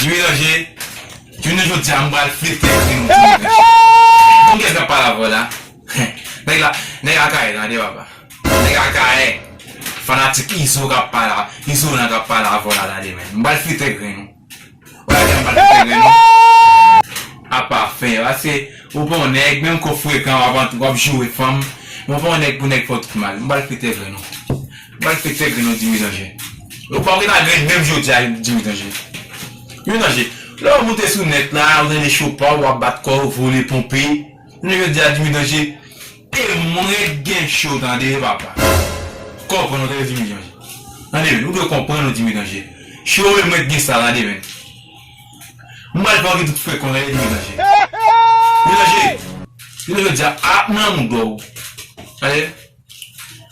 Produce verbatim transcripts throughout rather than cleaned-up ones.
Jimmy Danje, jounen jodi a, m pral flite grenn ou, Jimmy Danje. Konn kiyès k ap pale avè w la? Nèg la, nèg Akayè, tande papa. Nèg Akayè, fanatik Izo k ap pale, Izo nan k ap pale avè w la, tande, men. M pral flite grenn ou. Ou la gen m pral flite grenn ou. Apa fen, paske ou pa yon nèg, menm ke w frekan, w ap, w ap joure fanm, men ou pa yon nèg pou nèg fè w tout mal. M pral flite grenn ou. M pral flite grenn ou, Jimmy Danje. Ou pa gen nan grenn menm jodi a, Jimmy Danje. Jimmy Danje, lè w moute sou nèt la, ou tande cho pa w, w ap bat kò w, vole, ponpe. Jimmy Danje, Jimmy Danje, e mwen k gen cho, tande, papa. Konprann ou, tande, Jimmy Danje. Tande, men, ou dwe konprann ou, Jimmy Danje. Cho e mwen k gen sa, tande, men. M pral fè w gen tout frekan, tande, Jimmy Danje. Jimmy Danje, Jimmy Danje, a, nan mouda w. Tande.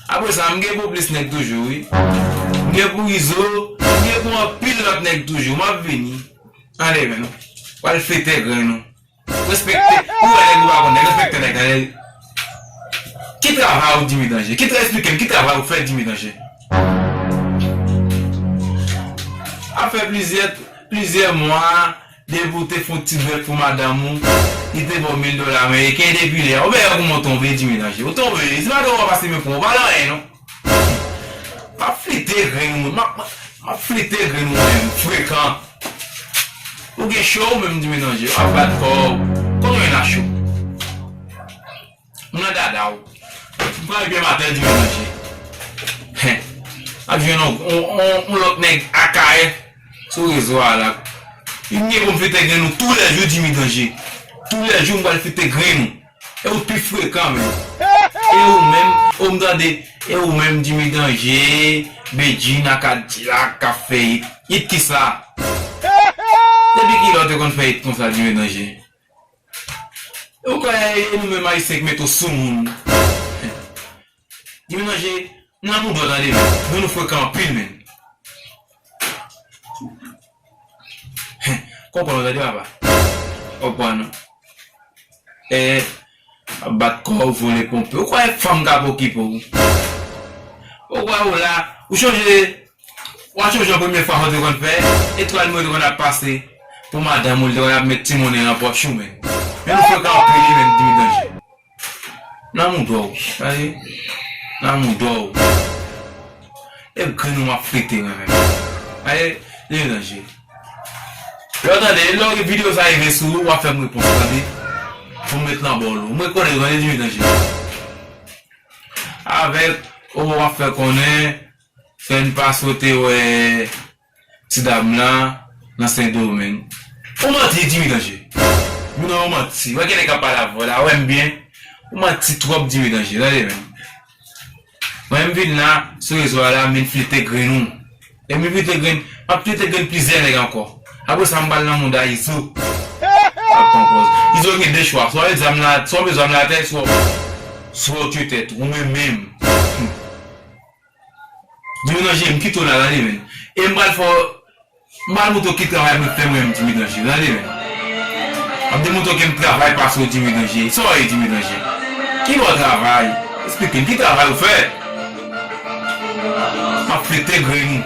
Apre sa, m gen pou plis nèg toujou, wi. M gen pou Izo, m gen pou anpil lòt nèg toujou. M ap vini. Tande, men. Pral flite grenn ou. Respekte. Ou wè nèg ou pa konn nèg, respekte nèg, tande. Ki travay ou, Jimmy Danje? Ki tra-, esplike m, ki travay ou fè, Jimmy Danje? Ap fè plizyè, plizyè mwa, depi ou te fè yon ti dwèt pou madanm ou, li te ba w mil dola ameriken, depi lè a, ou wè kòman w tonbe, Jimmy Danje. Ou tonbe, si madanm ou pa pase men pou ou, pa nan anyen, non. M ap flite grenn ou, m ap, m ap flite grenn ou menm, frekan. Ou gen cho ou menm, Jimmy Danje, w ap bat kò w. Kòman w la cho? M nan dada w. M pral byen maten, Jimmy Danje. Hen. Ap jwenn yon, yon, yon, yon lòt nèg Akayè sou rezo a la. M gen pou m flite grenn ou toulèjou, Jimmy Danje. Toulèjou m pral flite grenn ou. E ou pi frekan menm. E ou menm, ou m tande, e ou menm Jimmy Danje, Bedjine ak Kadilak k ap fè it. It kisa? Depi kilè w te konn fè it konsa, Jimmy Danje? Ou kwè e nou menm Ayisyen k mete w sou moun? Jimmy Danje, nan mouda w tande, men. Grenn ou frekan anpil, men. Konprann ou tande, papa. Konprann ou. E, ap bat kò w, vole, ponpe. Ou kwè fanm ka okipe w? Ou kwè ou la, ou chonje, w a chonje yon premye fwa sa w te konn fè, etwal mwen te konn ap pase pou madanm ou, li te konn ap met ti monnen nan pòch ou, men. Men nou frekan anpil, wi, men, Jimmy Danje. Nan mouda w, tande? Nan mouda w. E grenn ou m ap flite mwen menm. Tande, Jimmy Danje. Lè w tande, lè w videyo sa rive sou ou, w ap fè m repons, tande? Pou m met nan bòl ou. Mwen konnen, tande, Jimmy Danje. Avèk, ou w ap fè konnen, fè n pa sot wè ti dam lan nan Sendomeng. Ou manti, Jimmy Danje. Ou nan yon manti. Wè gen nèg k ap pale avè w la, wè m byen. Ou manti twòp, Jimmy Danje. Tande, men. Mwen, m vin la, sou rezo a la, m vin flite grenn ou. E m vin flite grenn, m ap flite grenn plizyè nèg ankò. Apre sa, m pral nan mouda Izo. Ap pran pòz. Izo gen de chwa. Swa w met zam la, swa w met zam la atè, swa, swa w tchwe tèt ou, ou menm menm. Jimmy Danje, m kite w la, tande, men. E m pral fè w, m pral montre w ki travay mwen fè mwen menm, Jimmy Danje, tande, men. M ap demontre w ke m travay pase w, Jimmy Danje. Sa w ye, Jimmy Danje? Ki bò travay? Esplike m, ki travay ou fè? M ap flite grenn ou.